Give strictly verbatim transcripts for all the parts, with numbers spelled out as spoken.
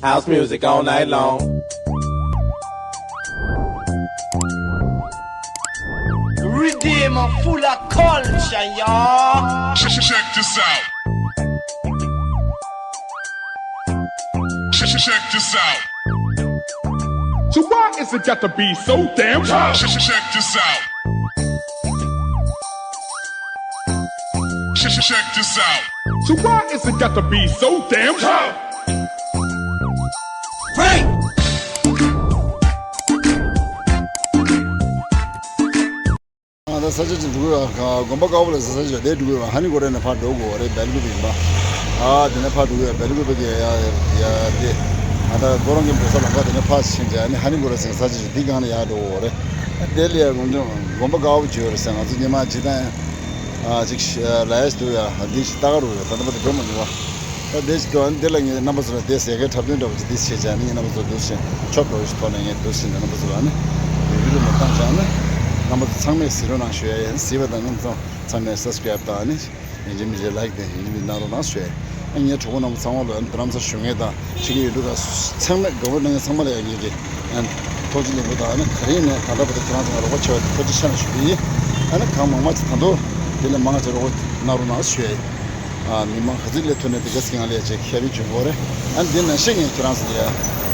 House music all night long. Redeem full of culture, y'all. Check, check this out. Check, check this out. So why is it got to be so damn tough? Check, check this out. Check, check this out. So why is it got to be so damn tough? Break! ང་ད་ས་ཆ་ཅིག་འགྲོ་གི་ཡོད། དགོན་པ་དཀར་པོ་ལ་ས་ཆ་ཅིག་དེ་འགྲོ་གི་ཡོད། ཧ་ནི་གོ་རེ་ནས་ཕར་འགྲོ་དགོས་རེད། སྦེལ་ཀུ་པེ་ཡིན་པ། ཨ་དེ་ནས་ཕར་འགྲོ་གི་ཡོད། སྦེལ་ཀུ་པེ་གི་ཡ་ཡ་དེ་ང་ད་ཁོ་རང་གི་འགྲོ་ས་ལམ་ཁ་དེ་ནས་ཕར་ཕྱིན་བྱས་ནི་ཧ་ནི་གོ་རེ་ཟེར་ས་ཆ་ཅིག་འདི་སྒང་ལ་ཡར་འགྲོ་དགོས་རེད། ཨ་དེ་ལ་ཡ་དགོན་ཆུང་དགོན་པ་དཀར་པོ་ཅིག་ཡོད་རེད་ཟེར། ང་ཚོ་སྔོན་མ་ཅིག་དང་ཨ་ཅིག་ལ་ཡ་ཞིག་འདུག་ཡ། འདི་ཞིག་ལྟ་ག་རུ་ཡོད། ད་ལྟ་བར་དུ་འགྲོ་མ་མྱོང་བ། ད་དེ་ཞིག་འདུག་ཨ་ནི་དེ་ལ་ངས་རྣམ་པ་ཚོ་ལ་དེ་ཟས་ཀའི་འཁྲབ་སྟོན་འདྲ་པོ་ཅིག་འདི་བྱས་བྱས་ནི་ངས་རྣམ་པ་ཚོ་འདུག་བྱས་ཆོབ་འདྲ་པོ་ཞིག་ཐོག་ནས་ངས་འདུག་བྱས་ནས་རྣམ་པ་ཚོ་ལ་ནི་ཡུ་ཊུབ་ནས་བཏང་བྱས་ནི་རྣམ་པ་ཚོ་ཚང་མས་གཟིགས་རོགས་གནང་ཞུ་ཡ་ཡིན། གཟིགས་པ་དང་རྣམ་པ་ཚོ་ཚང་མས་སབ་སི་ཀ་རེབ་དང་ནི་ཡིན་གཅིག་མིན་གཅིག་ལའིག་དེ་ཡིན་གཅིག་མིན་གནང་རོགས་གནང་ཞུ་ཡ་ཡིན། ངའི་གྲོགས་པོ་རྣམ་པ་ཚང་མ་ལ་ཡང་རྡ་རམ་ས་ལ་བཞུགས་མཁན་དང་ཕྱི་རྒྱལ་ཡུལ་གྲུ་ཁག་ཚང་མས་དགའ་པོ་གནང་མཁན་ཚང་མ་ལ་ཡང་ངེད་ཀྱིས་ཐུགས་རྗེ་ལེགས་འབུལ་དང་ནི་ག་རེ་ཡིན་ནའི་ད་ལྟ་བར་དུ་ཁྱེད་རང་ཚོ་ང་རོགས་པ་བྱས་པ་དེ་ཐུགས་རྗེ་ཆེ་གནང་ཞུ་གི་ཡིན། ཨ་ནི་གང་མང་མང་ཅིག་ད་དུང་དེ་ལས་མང་ང་ཅིག་རོགས་པ་གནང་རོགས་གནང་ཞུ་ཡ་ཡིན། ཨ་མི་མང་ག་ཚོད་སླེབས་ཐུབ་ནའི་དེ་ག་ཚོད་ང་ལས་ཅིག་ཁྱབ་སྤེལ་བྱེད་དགོས་རེད། ཨ་ནི་དེ་ནང་བཞིན་ངས་ཁྱེད་རང་ཚོ་ལ་ཡ་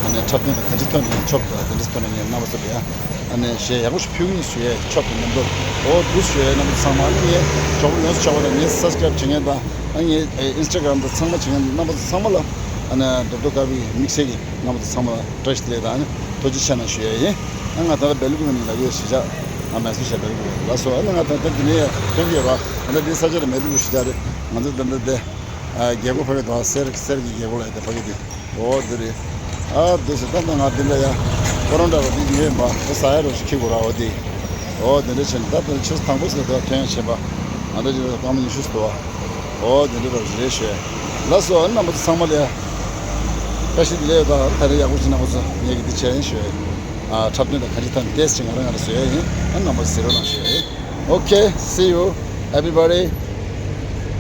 ཨ་ནི་འཁྲབ་སྟོན་དང་ག་ཅི་ཐོག་ནས་ཡིན་ཆོབ་དང་དེ་འདྲ་ཐོག་ནས་ངས་རྣམ་པ་ཚོ་ལ་ཡ་ཨ་ནི་གཞས་ཡག་པོ་ཞིག་ཕུལ་གི་ཡིན་ཞུ་ཡ་ཡིན། ཆོབ་དང་མཉམ་དུ་འོ་འདུག་ཞུ་ཡ་ཡིན། རྣམ་པ་ཚང་མ་ཨ་ནི་ངའི་གྲོགས་པོ་ཡོངས་སུ་ཆགས་པ་དང་ངའི་སབ་སི་ཀ་རེབ་བྱེད་མཁན་དང་ཨ་ངའི་ཨིན་སི་ཊ་གྷ་རམ་དང་ཚང་མ་བྱེད་མཁན་རྣམ་པ་ཚོ་ཚང་མ་ལ་ཨ་ནི་རྡོབ་རྡོབ་དཀར་པོའི་དམིགས་བསལ་གྱི་རྣམ་པ་ཚོ་ཚང་མ་ལ་བཀྲ་ཤིས་བདེ་ལེགས་དང་ཨ་ནི་ཐུགས་རྗེ་ཆེ་གནང་ཞུ་ཡ་ཡིན། ཨ་ང་ད་ལྟ་སྦེལ་ཀོབ་ནས་ལབ་ཡོད། གཞིས་ཆགས་ཨ་མེ་སོ་ཤ་སྦེལ་ཀོབ་ལ་སོ། ཨ་ནི་ང་ད་ལྟ་འདི་ནས་ཡར་ཐོན་གྱི་ཡོད་ར། ང་ད་འདི་ས་ཆ་ལ་མེད་དུ་གཞིས་ཆགས་རེད། ང་ཚོ་ད་ལྟ་འདི་ཨ་རྒྱལ་སྒོ་ཕ་གི་དང་གསེར་གསེར་གྱི་རྒྱལ་སྒོ་ལ་ཡོད། ད་ཕ་གི་འདི་འོ་འདི་རེད། ཨ་འདི་ཟེར་ད་ལྟ་ང་འདི་འདྲ་ཡ་ཁོ་རང་འདྲ་བ་འདི་ཉོས་ཡིན་པ། འདི་ཟ་ཡ་རོ་ཞིག་ཁྱི་གོ་ར། འོ་འདི་འོ་འདི་འདྲ་བྱས་ནས་ད་ལྟ་ཆུ་ཚོད་དང་པོ་ཟེར་ད་ཐོན་ཡ་བྱས་པ། ང་ད་ཅི་ད་སྐར་མ་ཉི་ཤུ་ཟེར་བ། འོ་དེ་འདྲ་རོགས་རེད་ཞུ། ལགས་སོ། རྣམ་པ་ཚོ་ཚང་མ་ལ་བཀྲ་ཤིས་བདེ་ལེགས་དང་ད་རེས་ཡག་པོ་ཞིག་རྣམ་པ་ཚོ་ངེད་ཀྱི་འདི་བྱས་ཡིན་ཞུ། ཨ་འཁྲབ་སྟོན་དང་ག་ཅི་ཐོག་ནས་ཏེས་ཅིག་ང་རང་ང་རང་བཟོ་ཡ་ཡིན། ཨ་རྣམ་པ་ཚོ་གཟིགས་རོགས་གནང་ཞུ་ཡ་ཡིན། Okay, see you everybody.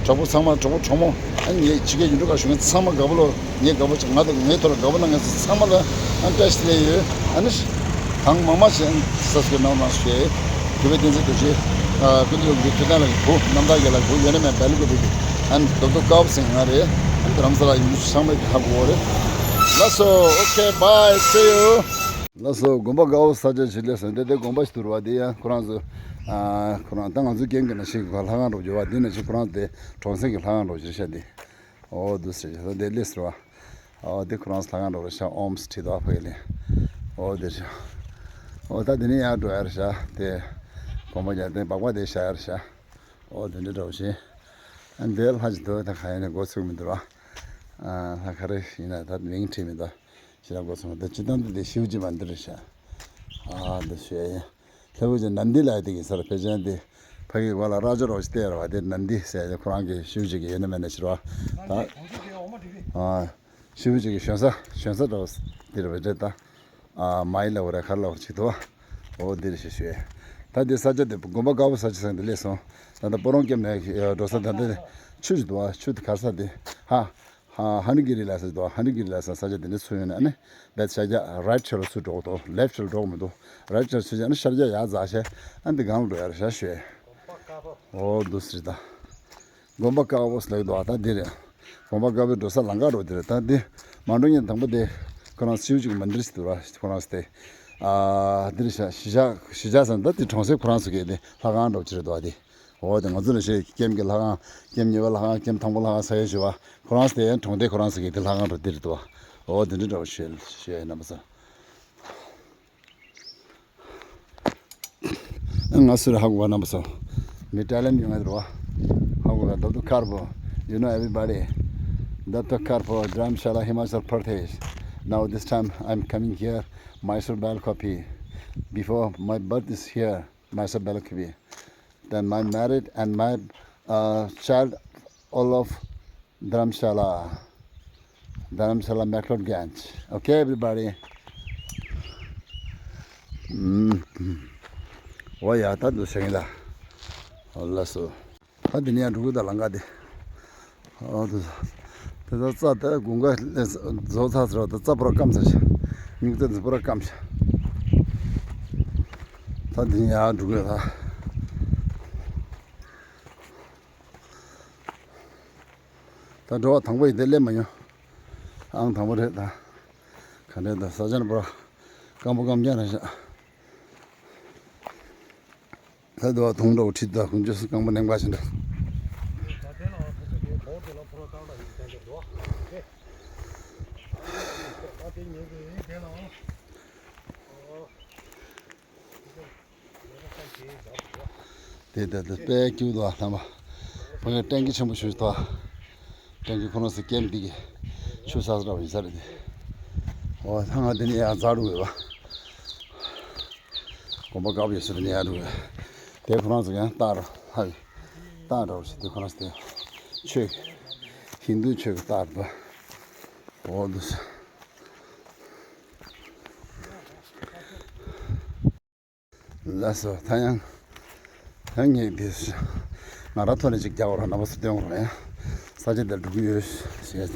གྲོགས་པོ་ཚང་མ་གྲོགས་པོ་གྲོགས་མོ་ཨ་ངེད་ཕྱི་རྒྱལ་ཡུལ་གྲུ་ཁག་བཞུགས་མཁན་ཚང་མ་དགའ་པོ་ལོ། ངའི་དགའ་པོ་ང་དང་ངའི་ཐོག་ལ་དགའ་པོ་གནང་མཁན་ཚོ་ཚང་མ་ལ་ཨ་བཀྲ་ཤིས་བདེ་ལེགས་ཡོད། ཨ་ནི་གང་མང་མང་ཞིག་ཨ་ནི་སབ་སི་ཀ་རེབ་གནང་རོགས་གནང་ཞུ་ཡ་ཡིན། གུས་པས་བསྟན་འཛིན་རྡོ་རྗེ། ཨ་ཀུན་ཏུ་ཡོད་པའི་ཐུབ་བསྟན་ལགས་ཀྱི་བུ་རྣམ་དག་རྒྱལ་ལགས་ཀྱི་བུ་ཡོད་ན་མེད་སྦེལ་ཀོབ་པེ་གི་ཨ་ནི་རྡོབ་རྡོབ་དཀར་པོ་ཟེར་མཁན་རེད། ཨ་ནི་རྡ་རམ་ས་ལ་ཡིན་ཚང་མས་ཀྱི་ཧ་གོ་གི་རེད། ལགས་སོ། Okay, bye, see you. ལགས་སོ། དགོན་པ་དཀར་པོ་ས་ཆ་ཞིག་སླེབས་སོང་། འདི་འདི་དགོན་པ་ཞིག་འདུག་ར། འདི་ཡང་ཁོ་རང་ཚོ་ཨ་ཁོ་རང་ད་ང་ཚོའི་ཀེམ་གྱི་ནང་བཞིན་གྱི་ལྷ་ཁང་འདྲ་པོ་ཅིག་ཡོད་པ། འདི་ནང་བཞིན་ཁོ་རང་ཚོ་དེ་གྲོང་གསེབ་ཀྱི་ལྷ་ཁང་འདྲ་པོ་ཅིག་རེད་ཤག་འདི། འོ་འདུག་ཟེར་ཤག་འདི་སླེབས་སོང་བ། འོ་འདི་ཁོ་རང་ཚོ་ལྷ་ཁང་འདྲ་པོ་རེད་ཤག་ཨོམ་སི་ཁྲིད་དོ་ཕ་གི་ལས། འོ་འདིར་ཤག་འོ་ད་འདི་ནས་ཡར་འགྲོ་ཡ་རེད་ཤག་དེ་དགོན་པ་རྒྱག་དེ་སྦག་སྦག་དེ་བཞག་ཡ་རེད་ཤག་འོ་དེ་འདྲ་འདྲ་པོ་ཞིག་ཨ་འདིར་ལྷ་ཅིག་འདུག་ད་ག་ཡིན་ནའི་འགོ་ཚུགས་མི་འདུག་ར། ཨ་ལྷ་ག་རེ་ཡིན་ན་ད་མིང་བྲིས་མི་འདུག་ཞེ་དྲག་འགོ་ཚུགས་མི་འདུག་སྤྱིར་བཏང་འདི་འདི་ཤིའུ་ཇི་མན་དིར་རེད་ཤག་ཨ་འདི་ཞུ་ཡ་ཡིན། ལྷ་བུ་ཅན་ནན་དི་ལ་ཡ་དེ་གི་སར་ཕེ་ཅན་དེ་ཕ་གི་བ་ལ་ར་ཇ་རོ་ཞིག་བལྟས་ར་བ་དེ་ནན་དི་ཟེར་ཡ་དེ་ཁོ་རང་གི་ཤིའུ་ཇི་གི་ཡོད་ན་མེད་ན་ཕྱིར་བ། ད་ཨ་ཤིའུ་ཇི་གི་ཞོན་ས་ཞོན་ས་འདྲ་བ་དེ་རེད་བ་རེད་ད། ཨ་མ་ཡི་ལ་བ་རེད་ག་རེ་ལ་བ་རེད་ཅིག་འདུག་བ། འོ་འདི་རེད་ཞེས་ཞུ་ཡས། ད་འདི་ས་ཆ་དེ་དགོན་པ་དཀར་པོ་ས་ཆ་ཟེར་འདི་སླེབས་སོང་། ད་ལྟ་སྤོ་རོང་ཀེམ་ནས་འགྲོ་ས་ད་ལྟ་ཆུ་ཞིག་འདུག་བ། ཆུ་དེ་ག་རེ་ས་དེ་ཧ། ཧ་ཧ་ནི་གི་རི་ལ་ས་འདུག་ཧ་ནི་གི་རི་ལ་ས་ས་ཆ་དེ་འདྲ་ཚུར་ཡོང་ནས་ཨ་ནི་བེད་ཤར་རྒྱག་རའིཊ་ཕྱོགས་ལ་ཚུར་འགྲོ་གི་འདུག་ལེཕྚ་ཕྱོགས་ལ་འགྲོ་གི་མི་འདུག་རའིཊ་ཕྱོགས་ཚུར་རྒྱག་ཨ་ནི་ཤར་རྒྱག་ཡར་འཛེགས་བྱས་ཨ་ནི་འདི་སྒང་ལ་འགྲོ་ཡ་རེད་ཤག་ཞུ་ཡས། འོ་འདུག་སེ་རེད་ད། དགོན་པ་དཀར་པོ་ཟེར་ལབ་ཀྱི་འདུག་ཨ་ད་འདི་རེད། དགོན་པ་དཀར་པོའི་འགྲོ་ས་ལམ་ཁ་རོ་འདི་རེད། ད་འདི་མ་འགྲོ་ཉིན་དང་པོ་དེ་ཁོ་རང་སེའུ་ཅིག་མ་འདིར་ཞིག་འདུག་ར། ཁོ་རང་སྟེ། ཨ་འདིར་ཤ་ཤི་ཤ་ཤི་ཤ་ཟེར་ན་ད་འདི་གྲོང་གསེབ་ཁོ་རང་ཚོ་གི་འདི་ལྷ་ཁང་འགྲོ་ཅི་རེད་འདུག་ཨ་འདི། འོ་དེ་ང་ཚོ་ལ་ཤེས་ཀེམ་གྱི་ལྷ་ཁང་ཀེམ་གཉིས་པ་ལྷ་ཁང་ཀེམ་དང་པོ་ལྷ་ཁང་ཟེར་ཡ་ཞུ་བ་ཁོ་རང་སྟེ་གྲོང་སྡེ་ཁོ་རང་ཚོ་གི་འདི་ལྷ་ཁང་འགྲོ་འདི་རེད་འདུག་འོ་དེ་འདྲ་འདྲ་བོ་ཤེས་ཤེས་རྣམ་པ་ཚོ། ང་སུ་རེད་ཧ་གོ་བ་རྣམ་པ་ཚོ། མི་ཊ་ལན་ཡོང་ཡ་རེད་བ། ཧ་གོ་བ་ཌོག་ཊར་ཁར་པོ། You know everybody. ཌོག་ཊར་ཁར་པོ། Dharamshala, Himachal Pradesh. Now this time I'm coming here, Mysore Balkopi. Before my birth is here, Mysore Balkopi. Then my married and my uh, child all of Dharamshala, Dharamshala McLeodganj. Okay, everybody. ཨུམ། འོ་ཡ་ད་འདུག་སེ་ཡིན་ལ། འོ་ལགས་སོ། ད་འདི་ནས་ཡང་འགྲོ་གི་ད་ལམ་ཁ་དེ། འོ་འདུག་དེ་ཚོ་རྩྭ་དེ་དགུན་ཁ་ལས་རྫོགས་ཚར་ཟེར་བ་དེ་རྩྭ་པུ་ར་སྐམ་ཚར་ཤག་སྨྱུག་རྩྭ་འདི་པུ་ར་སྐམ་ཤག་ད་འདི་ནས་ཡར་འགྲོ་དགོས་ད། ད་འགྲོ་བ་དང་པོ་ཡིན་དེ་སླེབས་མ་མྱོང་། ཨང་དང་པོ་རེད་ད། ག་འདྲས་ད་ས་ཆ་ནི་པུ་ར་སྐམ་པོ་སྐམ་རྐྱང་རེད་ཤག་ད་དུ་བ་དུང་འདྲ་བོ་ཁྲིད་ད་ཀུན་སྤྱོད་སུ་རྐང་པ་གླེང་པ་ཞིག་འདྲ། དེ་ལྟར་དུ་དཔལ་སྐྱིད་དུ་བ་ལྷམ་པ། ཕ་གིར་ཊེང་ཀི་ཆེན་པོ་ཞིག་ཐོག་ཊེང་ཀི་ཁོ་རང་ཚོ་ཀེམ་འདི་གི་ཆུ་ཟགས་འདྲ་བ་ཡིན་ས་རེད་དེ། འོ་ད་ང་འདི་ནས་ཡར་འཛེག་འགྲོ་དགོས་པ། གོམ་པ་དཀར་པོ་ཡོད་ས་རེད་ནས་ཡར་འགྲོ་དགོས། དེ་ཁོ་རང་ཚོ་ཡང་སྟག་ར་ཧ་ཡི་སྟག་འདྲ་བོ་ཞིག་དེ་ཁོ་རང་ཚོ་དེ་ཆོས་ཀྱི་ཧིན་དུ་ཆོས་ཀྱི་སྟག་རེད་པ། འོ་འདུག་སེ། ལགས་སོ། ད་ཡང་ད་ངས་དེ་ང་རང་ཐོག་ནས་ཅིག་རྒྱག་རོགས། རྣམ་པ་ཚོ་སྟོན་རོགས་ཡ། ས་ཆ་དེར་འགྲོ་གི་ཡོད་ཞེས།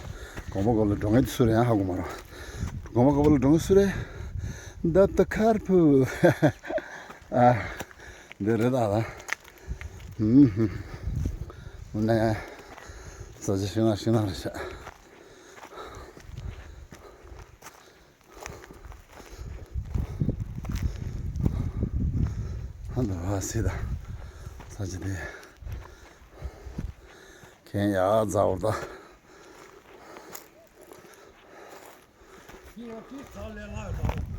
གོམ་པ་འགོ་ལ་འགྲོ་མཁན་དེ་སུ་རེད་ཡང་ཧ་གོ་མ་རེད། གོམ་པ་འགོ་ལ་འགྲོ་མཁན་སུ་རེད། ད་ད་ཁར་ཕུ། ཨ། འདི་རེད་ད་ལ། ཧུམ་ཧུམ། འོ་ན་ས་ཆ་ཤིང་ནགས་ཤིང་ནགས་རེད་ཤག་ཧ་འདི་བ་སི་ད། ས་ཆ་དེ། གན་ཡ་ཛ་འོར་ད།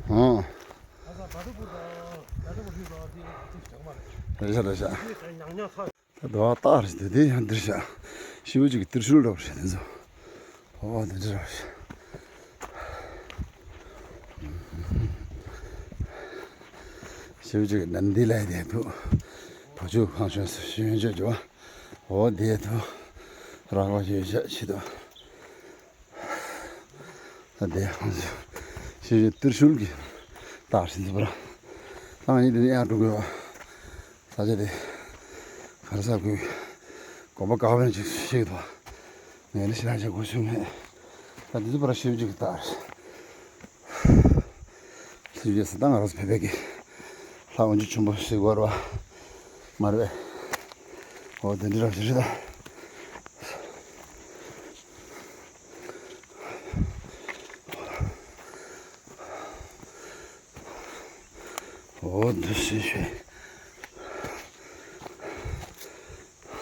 ཨང་། རེད་ཤག་རེད་ཤག་ད་དུ་བ་སྟག་རེད་དེ། དེ་ཡང་འདིར་ཤག་ཤི་བོ་ཅིག་གི་ཏིར་ཤུལ་འདྲ་བོ་རེད་དེ་ཚོ། ཨོ་དེ་འདྲ་རེད། ཤི་བོ་ཅིག་གི་ནན་དི་ལ་དེ་འདུག་བ་ཕྱུགས་ཁང་ཆེན་སུ་ཤི་ཡོན་ཅོ་ཅོ། ཨོ་དེ་དུ་རང་དབང་ཞིག་ཡོད་ཤག་ཤི་དོ། ད་དེ་ཧང་ཞིག་ཤི་བོ་ཏིར་ཤུལ་གི་སྟག་ཤི་འདུག་པ་ར། ད་ང་གཉིས་དེ་ནས་ཡར་འགྲོ་དགོས་པ། ས་ཆ་དེ་ག་རེ་ཟ་དགོས། གོམ་པ་དཀར་པོ་ཅིག་ཤིག་ཏུ་ངས་ནི་ཤི་ར་ཞིག་གོ་ཤུ་མེད། ད་དེ་ཚོ་པར་ཤིབ་ཅིག་ལྟར་ཤིབ་ཅིག་ད་ང་རང་ཚོ་བོད་པའི་གི་ལྷ་དབང་ཆུ་ཆེན་པོ་ཞིག་བར་བ་མ་རེད། འོ་དེ་འདྲ་ར་ཞིག་རེད་ད། འོ་འདི་ཤེས་ཤེས།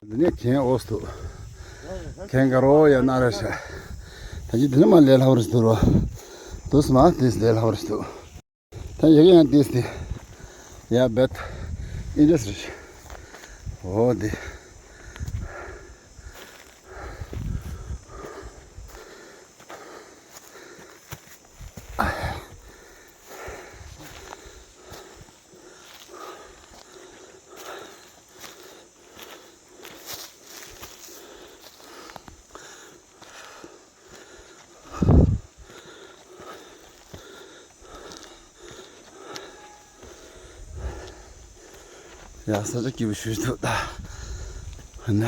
འདི་ནས་གན་འོས་འདུག་གན་ག་རོ་ཡ་ན་ར་ཤ། ད་ཅི་འདི་ནས་མ་ལས་སླ་བོ་རེད་འདུག་རོ། འདུག་སེ་མ་དེས་ལས་སླ་བོ་རེད་འདུག་ད་ཡ་གི་ཡང་དེས་དེ། ཡ་བེད། ཨིན་ཌས་རེད། འོ་དེ། ཡ་ས་ཆ་སྐྱིད་པོ་ཞེ་འདུག་ད། ཧ་ན།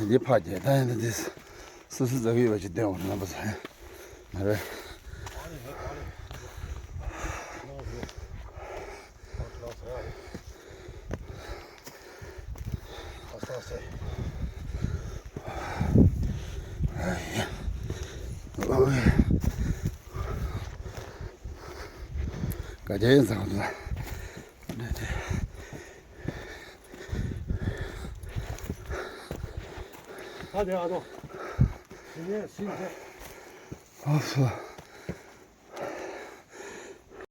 འདི་ཕ་རྒྱལ་ད་ཡིན་ད་འདི་སུ་སུ་ཟ་གི་ཡོད་པ་ཅིག་སྟོན་འོང་རྣམ་པ་ཚོ། ང་རེད། ག་རྒྱ་ཡིན་ཟ་ག་འདུག་ཨ་དེ་ཨ་དོ། དེ་ནས་སྲིན་དེ། ཨ་སོ།